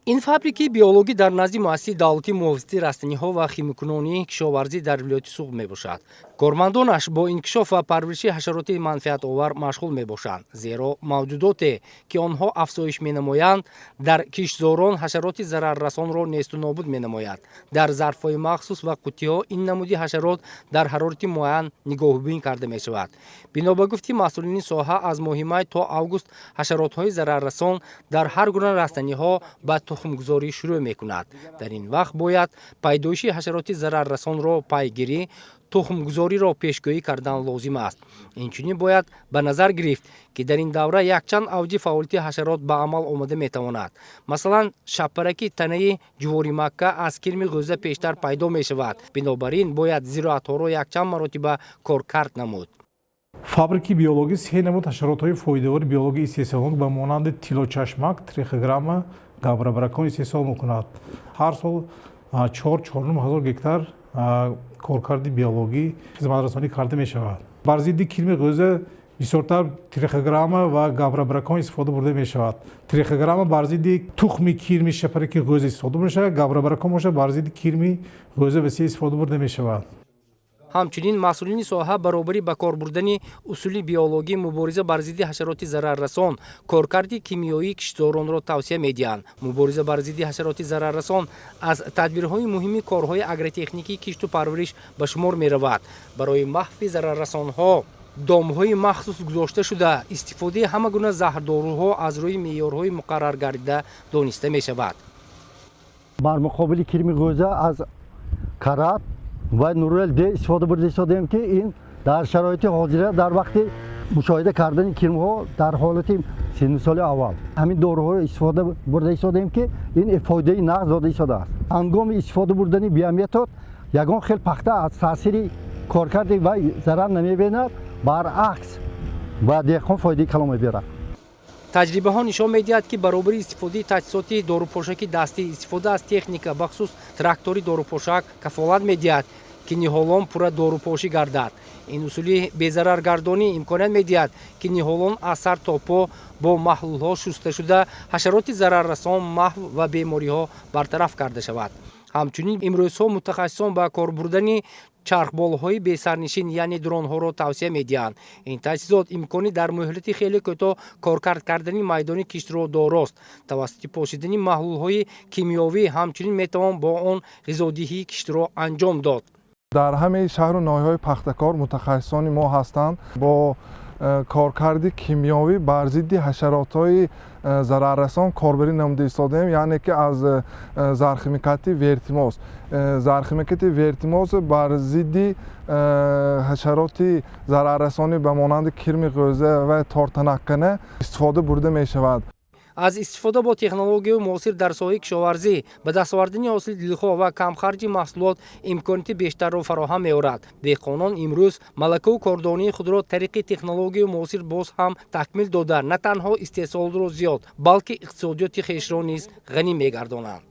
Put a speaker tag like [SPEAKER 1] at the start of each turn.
[SPEAKER 1] Ин фабрикаи биологӣ дар назди муассисаи давлатии муҳофизати растаниҳо ва химикунонии кишоварзӣ дар вилояти Суғд мебошад. Кормандонаш бо инкишоф ва парвариши ҳашароти манфиатовар машғул мебошанд, зеро мавҷудоте, ки онҳо афзоиш менамоянд, дар киштзорон ҳашароти зараррасонро несту нобуд менамояд. Дар зарфҳои махсус ва қуттиҳо ин намуди ҳашарот дар ҳарорати муайян нигоҳубин карда мешавад. Бино ба гуфти масъулини соҳа, аз моҳи май то август ҳашаротҳои зараррасон дар ҳар гуна растаниҳо ба тухмгузорӣ шурӯъ мекунад. Дар ин вақт бояд пайдоиши ҳашароти зараррасонро пайгирӣ, тухмгузориро пешгӯӣ кардан лозим аст. Инчунин бояд ба назар гирифт, ки дар ин давра якчанд авҷи фаъолияти ҳашарот ба амал омада метавонад. Масалан, шаппараки танаи ҷуворимакка аз кирми ғӯза пештар пайдо мешавад. Бинобар ин бояд зироатҳоро якчанд маротиба коркард намуд.
[SPEAKER 2] Фабрики биологӣ се намуд ҳашаротҳои фоидавори биологӣ истеҳсол, ба монанди тиллочашмак, трихограмма, габробракон истеҳсол мекунад. Ҳар сол 4-4,5 ҳазор гектар коркарди биологӣ хизматрасонӣ карда мешавад. Бар зидди кирми ғӯза бисёртар трихограмма ва габробракон истифода бурда мешавад. Трихограмма бар зидди тухми кирми шапараки ғӯза истифода мешавад, габробракон бошад, бар зидди кирми ғӯза васеъ истифода бурда мешавад.
[SPEAKER 1] Ҳамчунин масъулини соҳа баробари ба кор бурдани усули биологӣ мубориза бар зидди ҳашароти зараррасон, коркарди кимиёии киштзоронро тавсия медиҳанд. Мубориза бар зидди ҳашароти зараррасон аз тадбирҳои муҳими корҳои агротехникии кишту парвариш ба шумор меравад. Барои маҳви зараррасонҳо домҳои махсус гузошта шуда, истифодаи ҳама гуна заҳрдоруҳо аз рӯи меъёрҳои муқарраргардида дониста мешавад.
[SPEAKER 3] Бар муқобили кирми ғӯза аз Карат ва Нурел Д истифода бурда истодем, ки ин дар шароити ҳозира, дар вақти мушоҳида кардани кирмҳо дар ҳолати синну соли аввал, ҳамин доруҳоро истифода бурда истодем, ки ин фоидаи нағз дода истодааст. Ҳангоми истифода бурдани биометод ягон хел пахта аз таъсири коркарди вай зарар намебинад, баръакс, ба деҳқон фоидаи калон мебиёрад.
[SPEAKER 1] Таҷрибаҳо нишон медиҳад, ки баробари истифодаи таҷҳизоти дорупошаки дастӣ, истифода аз техника, бахусус трактори дорупошак, кафолат медиҳад, ки ниҳолон пурра дорупошӣ гардад. Ин усули безараргардонӣ имконият медиҳад, ки ниҳолон аз сар то по бо маҳлулҳо шуста шуда, ҳашароти зараррасон маҳв ва бемориҳо бартараф карда шавад. Ҳамчунин имрӯзҳо мутахассисон ба кор бурдани чархболҳои бесарнишин, яъне дронҳоро тавсия медиҳанд. Ин таҷҳизот имкони дар муҳлати хеле кӯтоҳ коркард кардани майдони киштро дорост. Тавассути пошидани маҳлулҳои кимиёвӣ ҳамчунин метавон бо он ғизодиҳии киштро анҷом дод.
[SPEAKER 4] Дар ҳамаи шаҳру ноҳияҳои пахтакор мутахассисони мо ҳастанд. Бо коркарди кимиёвӣ бар зидди ҳашаротҳои зараррасон корбарӣ намуда истодаем, яъне ки аз зархимикати Вертимоз. Зархимикати Вертимоз бар зидди ҳашароти зараррасонӣ ба монанди кирми ғӯза ва тортанаккана истифода бурда мешавад.
[SPEAKER 1] Аз истифода бо технологияи муосир дар соҳаи кишоварзӣ ба даст овардани ҳосили дилхоҳ ва камхарҷи маҳсулот имконияти бештарро фароҳам меорад. Деҳқонон имрӯз малакаву кордонии худро тариқи технологияи муосир боз ҳам такмил дода, на танҳо истеҳсолро зиёд, балки иқтисодиёти хешро низ ғанӣ мегардонанд.